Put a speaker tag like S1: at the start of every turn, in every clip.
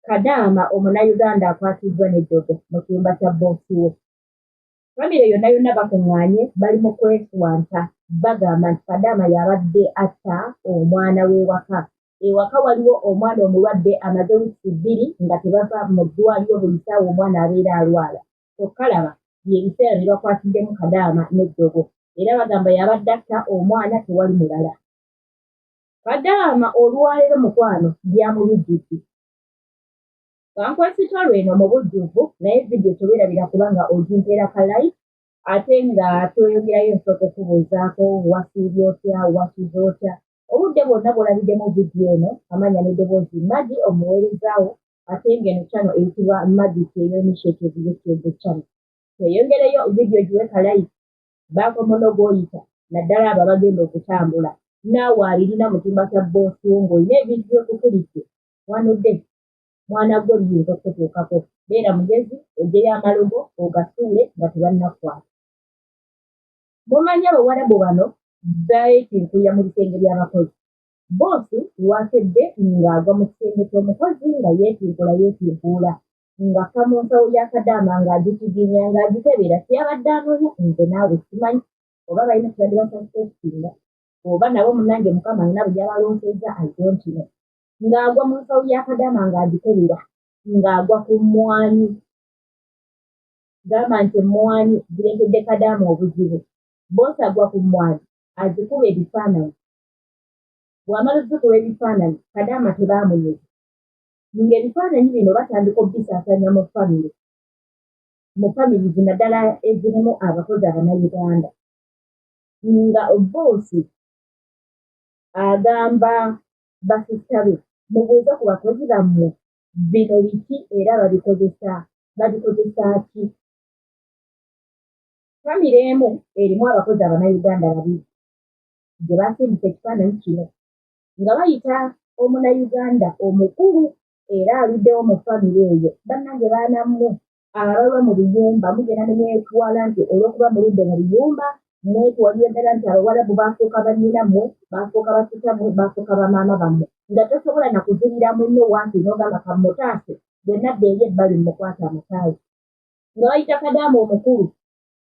S1: Kadaama Omunnayuganda akwatiddwa n'eddogo mu kiyumba kya bboosi we. Famire yonna yonna bakuŋŋaanye bali mu kweswanta bagamba nti Kadaama y'abadde atta omwana w'ewaka. Ewaka waliwo omwana omulwadde amaze wiiki 2 nga tebava mu ddwaliro buli ssaawa omwana abeera alwala. Kyokka laba bye biseera bye bakwatiddemu Kadaama n'eddogo era bagamba y'abadde atta omwana tewali mulala. Kadaama olwaleero mukwano byamulujjudde. Kankwesitolo eno mu bujjuvu naye vidiyo teweerabira kubanga ogimpeera ka like ate nga tweyongerayo nsooka okubuuzaako wasiibye otya wasuze otya obudde bwonna bw'olabiddemu vidiyo eno amanya n'eddoboozi Maggie omuweerezaawo ate ng'eno channel eyitibwa Maggie Kyeyo Initiative YouTube channel. Tweyongereyo vidiyo giwe ka like baako muno gw'oyita naddala abo abagenda okutambula naawe alirina mu kyumba kya bboosi wo ng'olina ebintu by'okukulidde wanudde mwana gwe biyinza okukutuukako beera mugezi oggyeyo amalogo ogasuule nga tebannakukwata. Mumanyi Abawarabu bano beetinkulira mu bisenge by'abakozi. Bboosi lwakedde ng'agwa mu kisenge ky'omukozi nga yeetinkula yeetinkuula ng'akka mu nsawo ya kadaama ng'agitiginya ng'agikebera kye yabadde anoonya nze naawe simanyi oba balina kye badde basuspectinga oba nabo munnange Mukama alina bwe yabaloosezza I don't know. Ng'agwa mu nsawo ya kadaama ng'agikebera ng'agwa ku mmwanyi. Gamba nti emmwanyi zireetedde kadaama obuzibu. Bboosi agwa ku mmwanyi azikuba ebifaananyi. Bw'amala ozzikuba ebifaananyi kadaama tebaamunyega. Ng'ebifaananyi bino batandika obbisaasaanya mu famire mu families naddala ezirimu abakozi Abannayuganda. Nga bboosi agamba basisita be mubuuze ku bakozi bammwe bino biki era babikozesa babikozesa ki? Famire emu erimu abakozi Abannayuganda babiri gye basindise ekifaananyi kino nga bayita Omunnayuganda omukulu era aluddewo mu famire eyo. Bannange baana mmwe abalwa mu biyumba mugenda ne mwetwala nti olw'okuba muludde mu biyumba mwetwalira ddala nti Abawarabu baafuuka bannyinammwe, baafuuka bakitammwe, baafuuka bamaama bammwe nga tosobola na kuzibira munno waakiri n'ogamba kammutaase bwe nadda eri ebbali mmukwate amataayi. Nga bayita Kadaama omukulu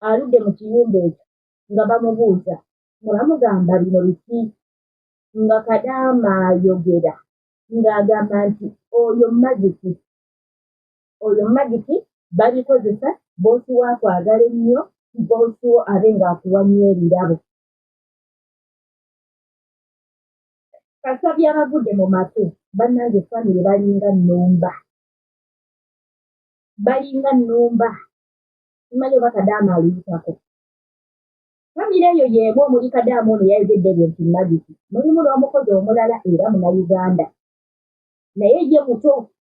S1: aludde mu kiyumba ekyo nga bamubuuza nga bamugamba bino biki nga Kadaama ayogera ng'agamba nti oyo magiki oyo magiki babikozesa bboosi wo akwagala ennyo bboosi wo abe ng'akuwa nnyo ebirabo. Kasita byabavudde mu matu bannange famire balinga nnumba balinga nnumba simanyi oba Kadaama aluyitako. Famire eyo y'emu omuli Kadaama ono yayogedde ebyo nti magiki mulimu n'omukozi omulala era Munnayuganda naye ye muto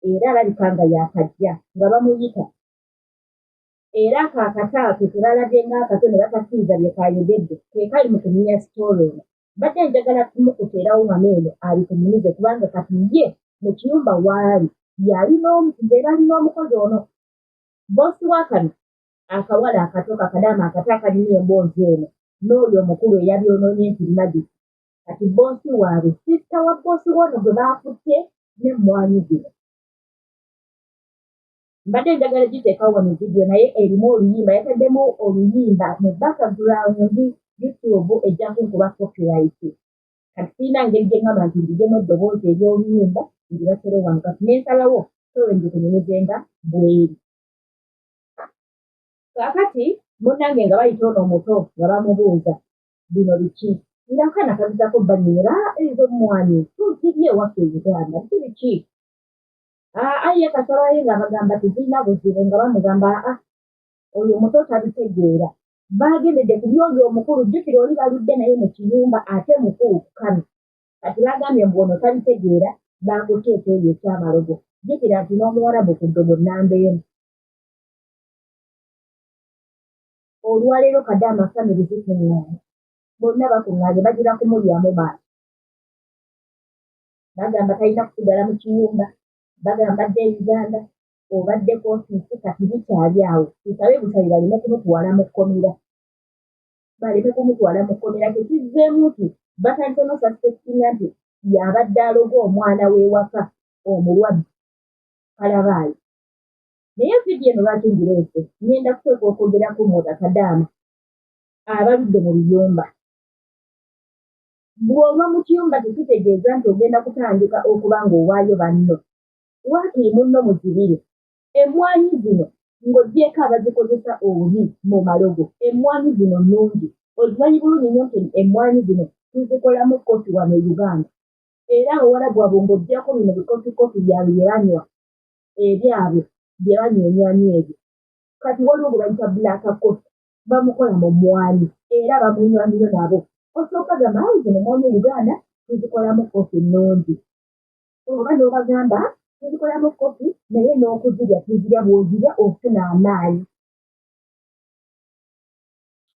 S1: era alabika nga yaakajja nga bamuyita era ako akato ako ke balabye ng'akato ne batakkiriza bye kaayogedde ke kali mu kunyumya sitoole eno. Mbadde njagala kumukuteerawo wano eno abikunyumize kubanga kati ye mu kiyumba waali yali be bali n'omukozi ono bboosi wa kano akawala akato kakadaama akato akanyumya emboozi eno n'oyo omukulu eyabyonoonye nti magiki kati bboosi waabwe sisita wa bboosi w'ono gwe baakutte n'emmwanyi zino. Mbadde njagala giteekawo wano vidiyo naye erimu oluyimba yataddemu oluyimba mu background YouTube ejja kunkuba copyright. Kati sirina ngeri gye ngamba nti nzigyemu eddoboozi ery'oluyimba ndibateerewo wano kati ne nsalawo story ngikunyumize nga bw'eri. Kaakati munnange nga bayita ono omuto nga bamubuuza bino biki nga akaana kagezaako obbannyonnyola aa ezo mmwanyi tuzirya ewaffe e Uganda biki biki aa ye kasalaye ng'abagamba tezirina buzibu nga bamugamba aa oyo omuto tabitegeera baagendedde ku by'oyo omukulu jjukira oli baludde naye mu kiyumba ate mukulu ku kano kati baagambye mbu ono tabitegeera baakutte ekyoyo ekyamalogo jjukira nti n'omuwarabu ku ddogo nnamba emu. Olwaleero kadaama family zikungaanye bonna bakungaanye bagira kumulyamu maaso bagamba talina kusigala mu kiyumba bagamba adde e Uganda obadde ku ofiisi kati bikyali awo tusabe busabi baleme kumutwala mu kkomera baleme kumutwala mu kkomera tekizzeemu nti batandise no suspectinga nti yabadde aloga omwana w'ewaka. omulwadde kalabaayi. Naye vidiyo eno lwaki ngireese? Ngenda kusooka okwogera ku mmwe bakadaama abaludde mu biyumba. Bw'olwa mu kiyumba tekitegeeza nti ogenda kutandika okuba ng'owaayo banno. Waakiri munno muzibire. Emmwanyi zino ng'oggyeeko abazikozesa obubi mu malogo, emmwanyi zino nnungi. Ozimanyi bulungi nnyo nti emmwanyi zino tuzikolamu kkofi wano e Uganda. Era Abawarabu abo ng'oggyeko bino bikofikkofi byabwe bye banywa, ebyabwe bye banywenywanyu ebyo. Kati waliwo gwe bayita black coffee, bamukola mu mmwanyi era bamunywa nnyo nabo. Osooka gamba ayi zino emmwanyi e Uganda tuzikolamu kkofi nnungi. Oba n'obagamba tuzikolamu kkofi naye n'okuzirya tuzirya, bw'ozirya ofuna amaanyi.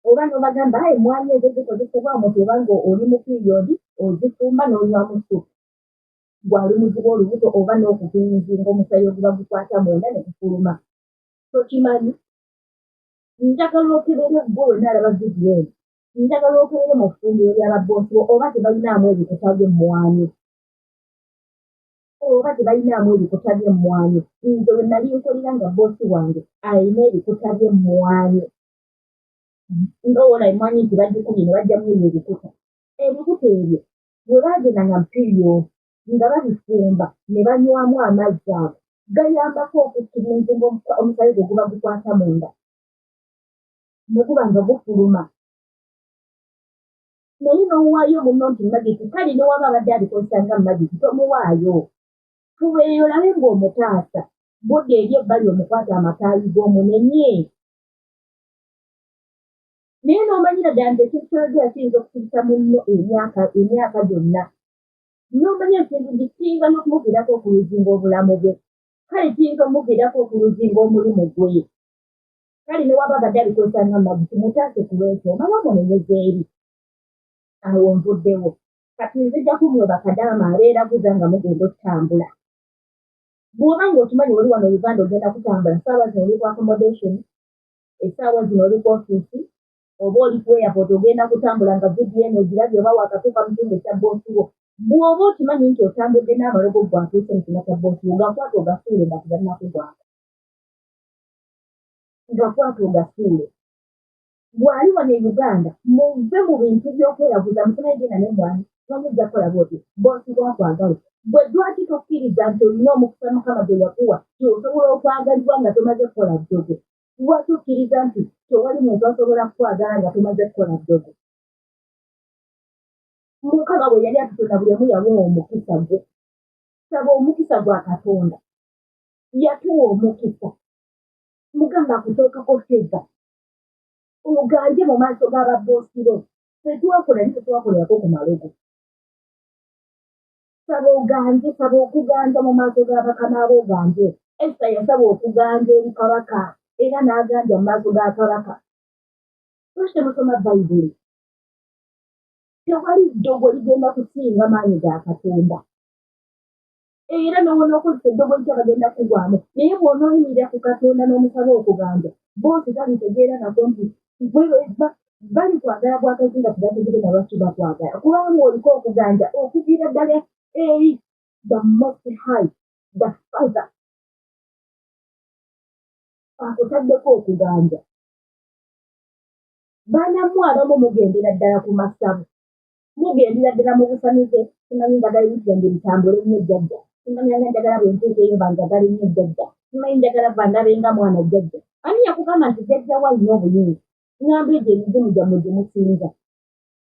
S1: Oba n'obagamba ayi emmwanyi ezo zikozesebwa omuntu oba nga oli mu piriyodi ozifumba n'onywamu ssupu gw'alumizibwa olubuto oba n'okukinzinga omusaayi oguba gukwata munda ne gufuluma. Tokimanyi? Njagala okebere ggwe wenna alaba vidiyo eno. Njagala okebere mu ffumbiro lya babboosi bo oba tebalinaamu ebikuta by'emmwanyi. Oba tebalinaamu ebikuta by'emmwanyi. Nze we nali nkolera nga bboosi wange alina ebikuta by'emmwanyi. Nga wola emmwanyi nti bagikubye ne baggyamu ebyo ebikuta. Ebikuta ebyo bwe baagendanga mu piriyodi nga babifumba ne banywamu amazzi ago gayambako okukirinzinga omusaayi gwo guba gukwata munda ne guba nga gufuluma. Naye n'owaayo munno nti magiki, kale ne waba abadde abikozesa nga magiki tomuwaayo. Fuba eyo olabe ng'omutaasa, bw'odda eri ebbali omukwate amataayi g'omunenye. Naye n'omanyira ddala nti ekintu ky'oyogera kiyinza okusibisa munno emyaka emyaka gyonna. N'omanya ekintu nti kiyinza n'okumuviirako okuluzinga obulamu bwe. Kale kiyinza omuviirako okuluzinga omulimu gwe. Kale ne waba abadde abikozesa nga magiki, mutaase ku lw'ekyo omala omunenyeza eri. Awo nvuddewo. Kati nzija ku mmwe bakadaama abeeraguza nga mugenda otambula. Bw'oba ng'okimanyi oli wano Uganda ogenda kutambula, ssaawa zino oli ku accommodation, essaawa zino oli ku ofiisi, oba oli ku airport ogenda kutambula nga vidiyo eno ogirabye oba waakatuuka mu kitundu ekya bboosi wo. Bw'oba okimanyi nti otambudde n'amalogo gwe atuuse mu kinywa kya bboosi wo, gakwate ogasuule nga tegannakugwako. Gakwate ogasuule. Bw'ali wano e Uganda, muve mu bintu by'okweraguza mbu simanyi genda n'emmwanyi, simanyi ojja kukola bw'oti, bboosi wo akwagale. Ggwe lwaki tokkiriza nti olina omukisa Mukama gwe yakuwa nti osobola okwagalibwa nga tomaze kukola ddogo? Lwaki okkiriza nti tewali muntu asobola kukwagala nga tomaze kukola ddogo? Mukama bwe yali atutonda buli omu yawa omukisa gwe. Saba omukisa gwa Katonda. Yatuwa omukisa. Mugamba akuteekako feva. Oganje mu maaso ga babboosi bo. Ffe twakola naye tetwakolerako ku malogo. Saba oganje, saba okuganja mu maaso ga bakama bo oganje. Esita yasaba okuganja eri kabaka era n'aganja mu maaso ga kabaka. Lwaki temusoma Bayibuli? Tewali ddogo ligenda kusinga maanyi ga Katonda. Era n'owonookozesa eddogo litya bagenda kukugwamu. Naye bw'onooyimirira ku Katonda n'omusaba okuganja, boosi talitegeera nako nti balikwagala bwagazi nga tebategedde na lwaki bakwagala. Kubanga oliko okuganja okuviira ddala eri the most high, the father. Akutaddeko okuganja. Baanammwe abamu mugendera ddala ku masabo. Mugendera ddala mu busamize, simanyi njagala ebintu byange bitambule nnyo jjajja, simanyi nga njagala bwe ntuuka eyo banjagale nnyo jjajja, simanyi njagala bandabe nga mwana jjajja. Ani yakugamba nti jjajja wo alina obuyinza? Ŋŋamba egyo emizimu gyammwe gye musinza.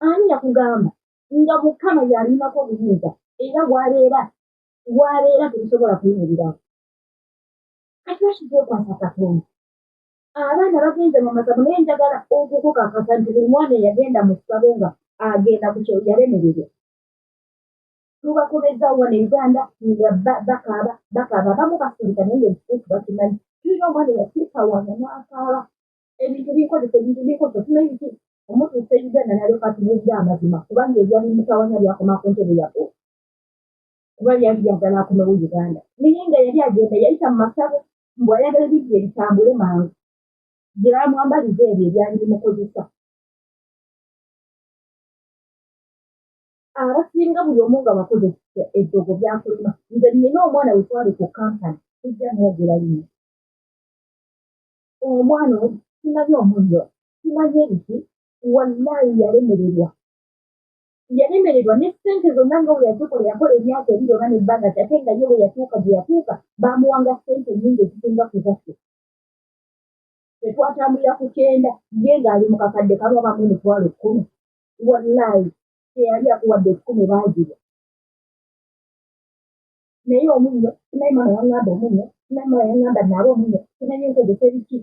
S1: Ani yakugamba nga Mukama y'alinako obuyinza era w'abeera w'abeera tebusobola kuyimirirawo? Kati lwaki twekwasa Katonda? Abaana bagenze mu masabo naye njagala okukukakasa nti buli mwana eyagenda mu ssabo nga agenda ku kyeyo yalemererwa. Tubakomezza wano e Uganda nga bakaaba bakaaba abamu basirika naye ng'ekituufu bakimanyi. Tulina omwana eyasirika wano n'akaaba ebintu binkozesa ebintu binkozesa simanyi biki omutuusa e Uganda n'alyoka atubuulira amazima kubanga ebyali bimutawanya byakoma ku ntebe ya boosi kuba byali byagala akomewo Uganda naye nga yali agenda yayita mu masabo mbu ayagala ebintu bye bitambule mangu gye bamwambaliza ebyo ebyali bimukozesa. Abasinga buli omu nga wakoze eddogo byakulima. Nze nina omwana we twali ku kampani, sijja mwogera linnya. Omwana simanyi omunnyo, simanyi ebiki, wallaayi yalemererwa. Yalemererwa ne ssente zonna nga bwe yazikola, yakola emyaka ebiri oba n'ebbanga ki, ate nga ye bwe yatuuka gye yatuuka baamuwanga ssente nnyingi ezisinga ku zaffe. Ffe twatambulira ku kyenda, ye ng'ali mu kakadde kamu oba mu 100,000. Wallaayi teyali akuwadde ekikumi baagirya. Naye omunnyo, simanyi maama yaŋŋamba omunnyo, simanyi maama yaŋŋamba naabe omunnyo, simanyi nkozesa ebiki.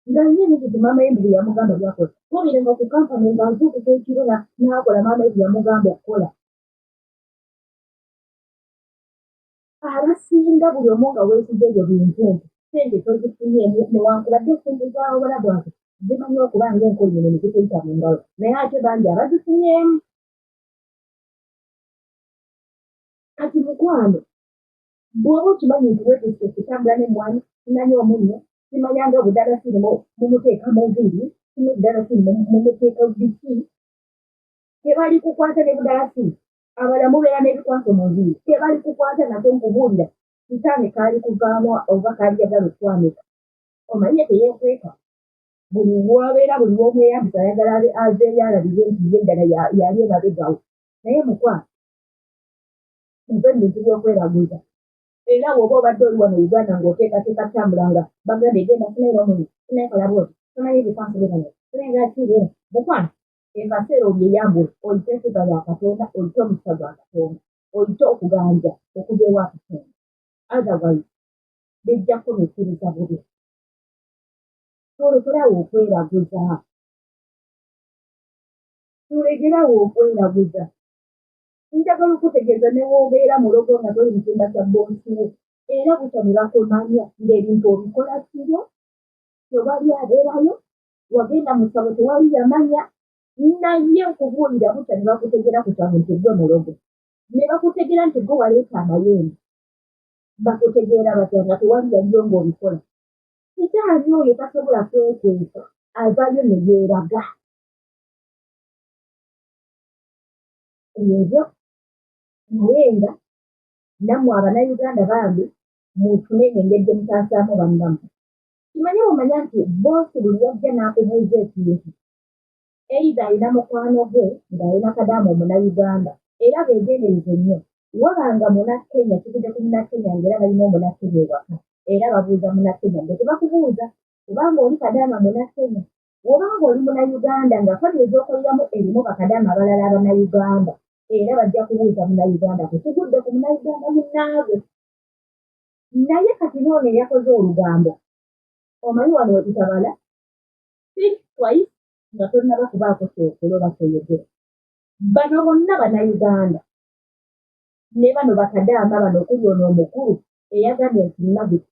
S1: Ng'alina ebintu nti maama ye mbu bye yamugamba by'akola. Twabeeranga ku kampani ng'azuukuka ekiro n'akola maama ye bye yamugamba okukola. Abasinga buli omu nga weesize ebyo bintu nti ssente tozifunyeemu newankubadde ssente za Buwarabu azo zimanyi okuba ng'enkolimiro ne zikuyita mu ngalo naye ate bangi abazifunyeemu. Kati mukwano bw'oba okimanyi nti weetegese kutambula n'emmwanyi, simanyi omunnyo, simanya nga obudalasiini mumuteeka mu nviiri, simanyi obudalasiini mumuteeka biki, tebali kukwata ne budalasiini. Abalala mubeera n'ebikwaso mu nviiri, tebali kukwata nako nkubuulira, sitaani kaali kuvaamu oba kaali yagala okukwanika. Omanyi ye teyeekweka. Buli w'abeera, buli w'omweyambisa ayagala azeeyo alabibwe nti ye ddala y'ali emabega wo. Naye mukwano, muve mu bintu by'okweraguza. Era bw'oba obadde oli wano Uganda ng'oteekateeka kutambula nga bagambye genda funayo omunnyo, funayo kola bw'oti, simanyi ebikwaso bye bano, simanyi lwaki beera. Mukwano, ekaseera obyeyambule, oyite efavour ya Katonda, oyite omukisa gwa Katonda, oyite okuganja okuva ewa Katonda. Otherwise, bijja kukunuukiriza bubi. Tulekere awo okweraguza. Tulekere awo okweraguza. Njagala okutegeeza ne w'obeera mulogo nga toli mu kyumba kya bboosi wo, era bukya ne bakumanya ng'ebintu obikola kiro, tewali abeerayo, wagenda mu ssabo tewali yamanya, naye nkubuulira bukya ne bakutegeera ku kyalo nti ggwe mulogo. Ne bakutegeera nti ggwe waleeta amayembe. Bakutegeera batya nga tewali yaliyo ng'obikola? Sitaani oyo tasobola kwekweka, avaayo ne yeeraga. Ebyo naye nga nammwe Abannayuganda bambi mufune engeri gye mutaasaamu bannammwe. Kimanye bw'omanya nti bboosi buli lw'ajja n'akubuuza ekintu, either alina mukwano gwe ng'alina kadaama Omunnayuganda era beegendereze nnyo. Waba nga Munnakenya, kivudde ku Munnakenya ng'era balina Omunnakenya ewaka era babuuza Munnakenya, ggwe tebakubuuza kubanga oli kadaama Munnakenya. Bw'oba ng'oli Munnayuganda nga famire z'okoleramu erimu bakadaama abalala Abannayuganda era bajja kubuuza Munnayuganda ku kigudde ku Munnayuganda munnaabwe. Naye kati n'ono eyakoze olugambo, omanyi wano we tutabala, think twice nga tonnaba kubaako ky'okola oba ky'oyogera. Bano bonna Bannayuganda ne bano bakadaama bano okuli ono omukulu eyagambye nti Maggie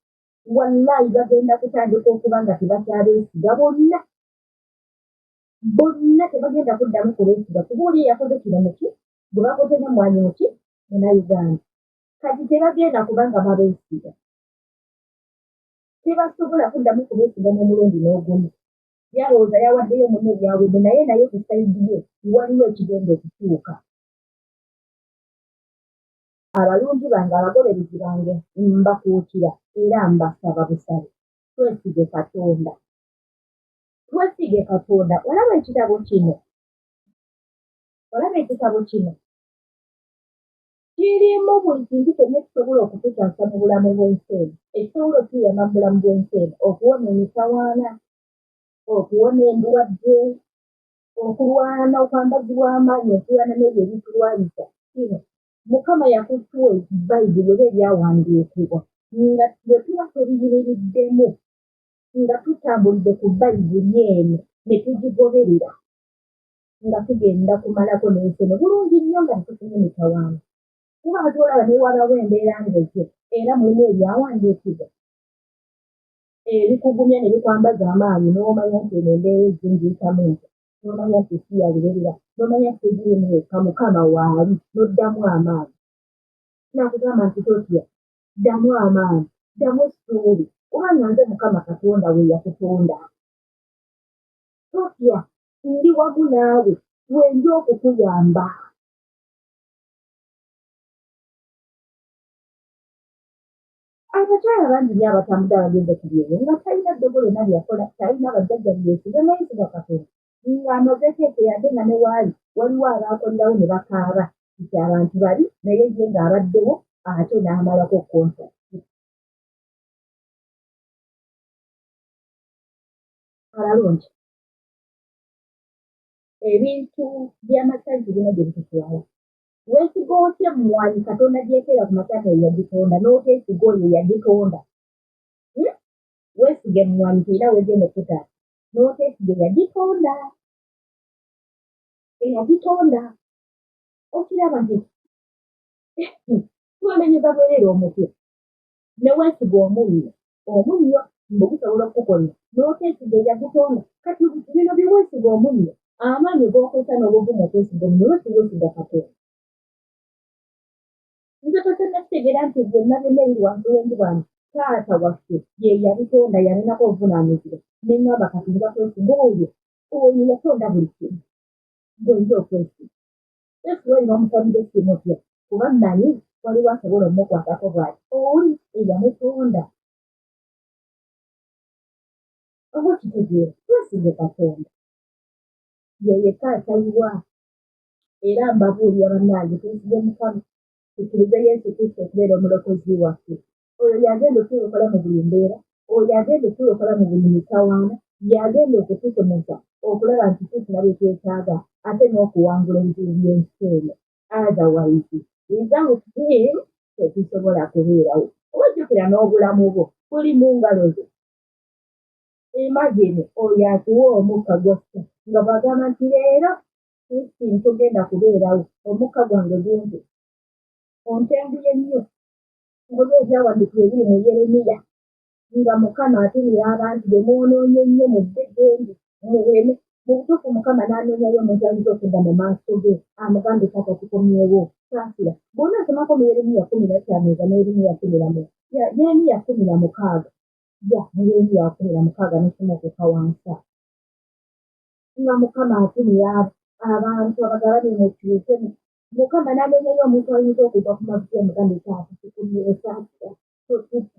S1: wallaahi bagenda kutandika okuba nga tebakyabeesiga bonna bonna tebagenda kuddamu kubeesiga kuba oli eyakoze kino muki gwe bakoze n'emmwanyi muki Munnayuganda kati tebagenda kuba nga babeesiga tebasobola kuddamu kubeesiga n'omulundi n'ogumu. Yalowooza yawaddeyo munne byawedde naye naye ku sayidi ye waliwo ekigenda okutuuka. Abalungi bange, abagoberezi bange mbakuutira era mbasaba busabi twesige Katonda. Twesige Katonda. Olaba ekitabo kino, olaba ekitabo kino kirimu buli kintu kyonna ekisobola okututaasa mu bulamu bw'ensi eno, ekisobola okutuyamba mu bulamu bw'ensi eno, okuwona emitawaana, okuwona endwadde, okulwana, okwambazibwa amaanyi, okulwana n'ebyo ebitulwanyisa. Kino Mukama yakutuwa Bayibuli oba ebyawandiikibwa nga bwe tuba tubiyimiriddemu nga tutambulidde ku Bayibuli eno ne tugigoberera nga tugenda kumalako n'ensi eno bulungi nnyo nga tetufunye mitawaana. Kuba ate olaba ne wabaawo embeera ng'ezo era mulimu ebyawandiikibwa ebikugumya ne bikwambaza amaanyi n'omanya nti eno embeera ezze ngiyitamu ntya, n'omanya nti si ya lubeerera, n'omanya nti togiriimu wekka Mukama waali n'oddamu amaanyi. Nakugamba nti totya, ddamu amaanyi, ddamu essuubi kubanga nze Mukama Katonda wo eyakutonda. Totya, ndi wamu naawe, wendi okukuyamba. Abakyala bangi nnyo abatambudde abagenze ku byeyo nga talina ddogo lyonna lye yakola, talina bajjajja be yeesiga nga yeesiga Katonda, ng'amazeeko ekyeyo ate nga ne waali waliwo abaakolerawo ne bakaaba nti abantu babi naye ye ng'abaddewo ate n'amalako kontrakiti. Abalungi, ebintu by'amasanyu bino gye bitutwala. Weesiga otya emmwanyi Katonda gy'ekeera ku makya nga ye yagitonda n'oteesiga oyo eyagitonda? Hmm? Weesiga emmwanyi terina w'egenda okukutaasa n'oteesiga eyagitonda. Eyagitonda. Okiraba nti twemenyeza bwereere omutwe ne weesiga omunnyo. Omunnyo mbu gusobola okukukolera n'oteesiga eyagutonda. Kati bino bye weesiga omunnyo, amaanyi g'okozesa n'obuvumu okwesiga omunnyo, lwaki weesiga Katonda? Nze tokyannakitegeera nti byonna byonna ebiri wansi w'enjuba nti taata waffe ye yabitonda yalinako obuvunaanyizibwa ne ŋŋamba kati nja kwesiga oyo oyo yatonda buli kimu gwe nja okwesiga. Yesu olina omutamidde simutya kuba mmanyi waliwo asobola omukwatako bw'ati oli eyamutonda. Oba okitegeera, twesige Katonda ye yekka atayiwa. Era mbabuulira bannange, twesige Mukama, tukkirize Yesu Kristo okubeera omulokozi waffe. Oyo y'agenda otulokola mu buli mbeera, oyo y'agenda otulokola mu buli mitawaana, y'agenda okutusomosa okulaba nti tufuna bye twetaaga ate n'okuwangula ebizibu by'ensi eno. Otherwise, without him tetusobola kubeerawo. Oba jjukira n'obulamu bwo buli mu ngalo ze. Imagine oyo akuwa omukka gw'ossa nga bw'agamba nti leero Christine togenda kubeerawo, omukka gwange gumpe. Ontenguye nnyo olwa ebyawandiikibwa ebiri mu Yeremiya nga Mukama atumira abantu be mwonoonye nnyo mudde gye ndi muweme. Mu butuufu Mukama n'anoonyayo omuntu ayinza okudda mu maaso ge amugambe taata tukomyewo saasira. Bw'onaasomako mu Yeremiya 15 nga ne Yeremiya kumi na mu Yeremiya 16 ya mu Yeremiya 16 n'osoma okukka wansi awo nga Mukama atumira abantu abagabane mukyuke Mukama n'anoonyayo omuntu ayinza okuva ku mavi amugambe taata tukomyewo saasira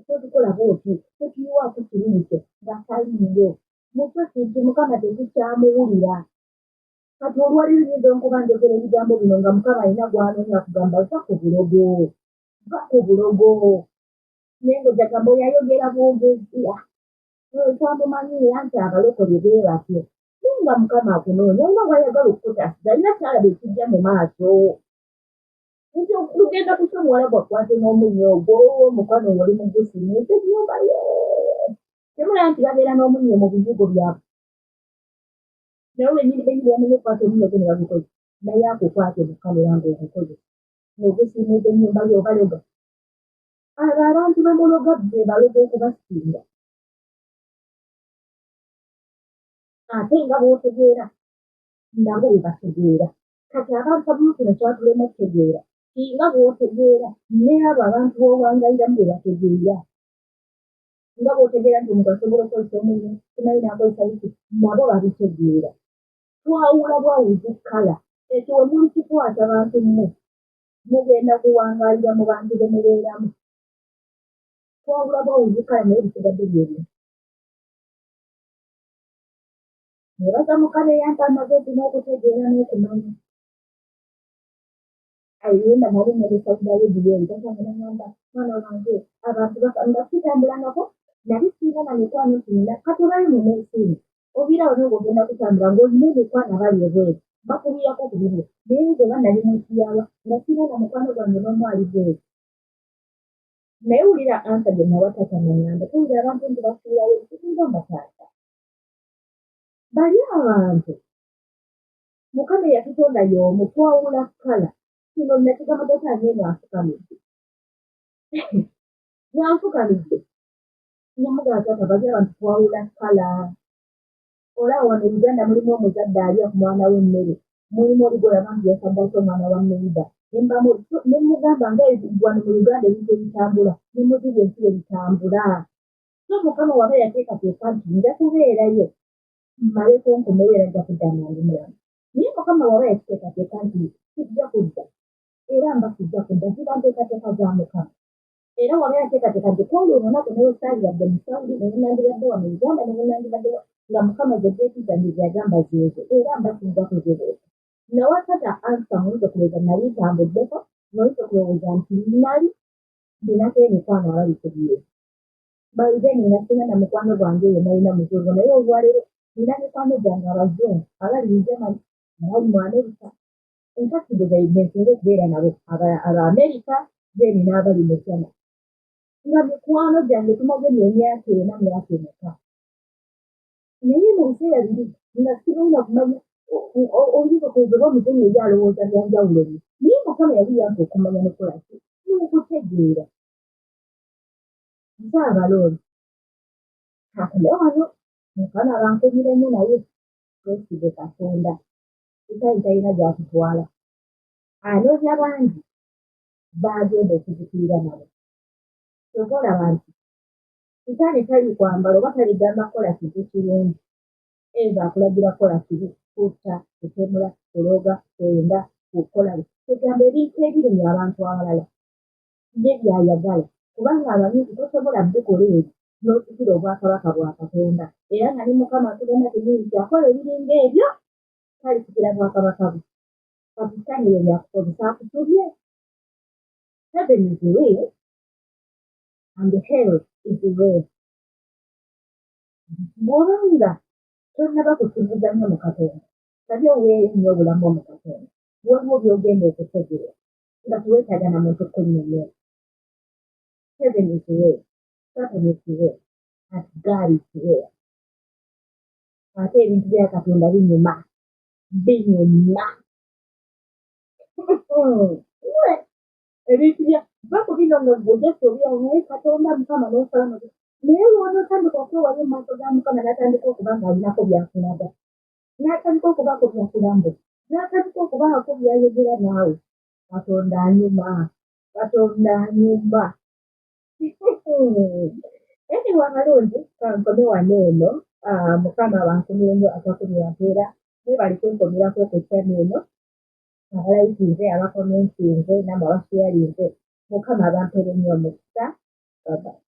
S1: totukola bw'otyo totuyiwaako kirumi kyo nga taliiyo. Musosi nti Mukama tetukyamuwulira. Kati olwaliro nyinza nkuba njogera ebigambo bino nga Mukama alina gw'anoonya akugamba va ku bulogo, va ku bulogo. Naye ng'ojja gamba oyo ayogera bwogezi ah, twamumanyiira nti abalokole bwe batyo. Naye nga Mukama akunoonya alina w'ayagala okukutaasiza, alina ky'alaba ekijja mu maaso. Nti lugenda kukya omuwala gwakwate n'omunnyo ogwo omukwano ng'oli mugusimuusa ennyumba ye. Temulaba nti babeera n'omunnyo mu biyigo byabwe. Naye bennyini bennyini bamanyi okukwata omunnyo gwo ne bagukozesa. Naye akukwate mu kkamera ng'ogukozesa ng'ogusiimuuza ennyumba ye obaloga. Abo abantu be muloga be balogo okubasinga. Ate nga bw'otegeera nabo bwe bategeera. Kati abantu abamu kino kyatulema okutegeera singa bw'otegeera n'abo abantu b'owangaliramu bwe bategeera. Nga bw'otegeera nti omuntu asobola okukozesa omunnyo, simanyi n'akozesa biki, nabo babitegeera. Twawula bwawuzi kkala. Ekyo we mulikikwata bantu mmwe, mugenda kuwangaalira mu bantu be mubeeramu. Twawula bwawuzi kkala naye ebisigadde bye bimu. Nebaza Mukama eyampa amagezi n'okutegeera n'okumanya. I remember nali ngenda e Saudi Arabia eyo taata wange nangamba mwana wange abantu baka nga sitambulangako nali sirina na mikwano nti nina kati obayo mu nesiini oviira wano ng'ogenda kutambula ng'olina emikwano abali ebweru bakuviirako ku bibyo naye nze oba nali mu nsi yawa nga sirina na mukwano gwange n'omu ali bweru naye wulira ansa gye nawa taata nangamba towulira abantu nti bafiirayo ngamba taata bali abantu Mukama eyatutonda y'omu twawula kkala kino nakigamba taata wange nga nfukamidde nga nfukamidde namugamba taata bali abantu twawula kkala olaba wano e Uganda mulimu omuzadde alya ku mwana we emmere mulimu oli gwolaba nti yasaddaako omwana wa neiba ne mugamba nga wano mu Uganda ebintu ebitambula ne muziri ensi bwe bitambula so Mukama waba yateekateeka nti nja kubeerayo mmaleko nkomewo era nja kudda nga ndi mulamu naye mukama waba yakiteekateeka nti sijja kudda era mba sijja kudda ziba nteekateeka za mukama. Era waba yateekateeka nti kwolwo olunaku ne wesaalibadde mu Saudi, ne bwenandibadde wano Uganda, ne bwenandibadde nga Mukama ze date zange zeyagamba zeezo, era mba sijja kuzibuuka. Nawatata ansa muyinza okulowooza nali ntambuddeko, noyinza okulowooza nti nali ndinako emikwano abali ku byeyo. By then nga sirina na mukwano gwange yenna alina muzungu, naye olwaleero nina mikwano gyange abazungu abali mu Germany, abali mu America. In fact, bensinga okubeera nabo aba America, then n'abali mu Germany, nga mikwano gyange tumaze emyaka 4, myaka 6. Naye mu biseera biri nga sibalina kumanya, oyinza okulowooza oba omuzungu eri alowooza byanjawulo nnyo, naye Mukama yali yampa okumanya nokukola ki n'okutegeera. Nze abalonzi kakome wano, Mukama bankumire nnyo, naye twesige Katonda. Sitaani talina gyakutwala, anoonya bangi bagenda okuzikirira nabo. Kyova olaba nti sitaani tali kwambala oba taligamba kukola kintu kirungi, eva akulagira kukola kibi, kutta, kutemula, kuloga, kwenda, kukola kwegamba ebintu ebirumya abantu abalala ye byayagala, kubanga amanyi nti tosobola bikola ebyo n'osikira obwakabaka bwa Katonda. Era nga ne Mukama atugamba kenyini nti akola ebiringa ebyo talisikira bwakabaka bwe. Kati sitaani ebyo byakukozesa akusubye. Heaven is real and hell is real. Bw'oba nga tonnaba kukkiririza nnyo mu Katonda, sabi oweeyo nnyo obulamu mu Katonda, waliwo by'ogenda okutegeera nga teweetaaga na muntu kunnyonnyola. Heaven is real, Satan is real, and God is real. Ate ebintu bya Katonda binyuma, binyuma. Ebintu bya va ku bino nga gojasa obyawo, naye Katonda Mukama n'osala, naye lw'onootandika okwewaayo mu maaso ga Mukama, n'atandika okuba ng'alinako by'akulaga, n'atandika okubaako by'akulambula, n'atandika okubaako by'ayogera naawe. Katonda anyuma, Katonda anyuma. Anyway, abalungi, kankome wano eno. Mukama bankumire nnyo, atakumira mpeera. Mwebali kunkomerako ku channel eno, abalayikinze, abakomentinze, namwe abasharinze. Mukama abampeere nnyo omukisa. Bye.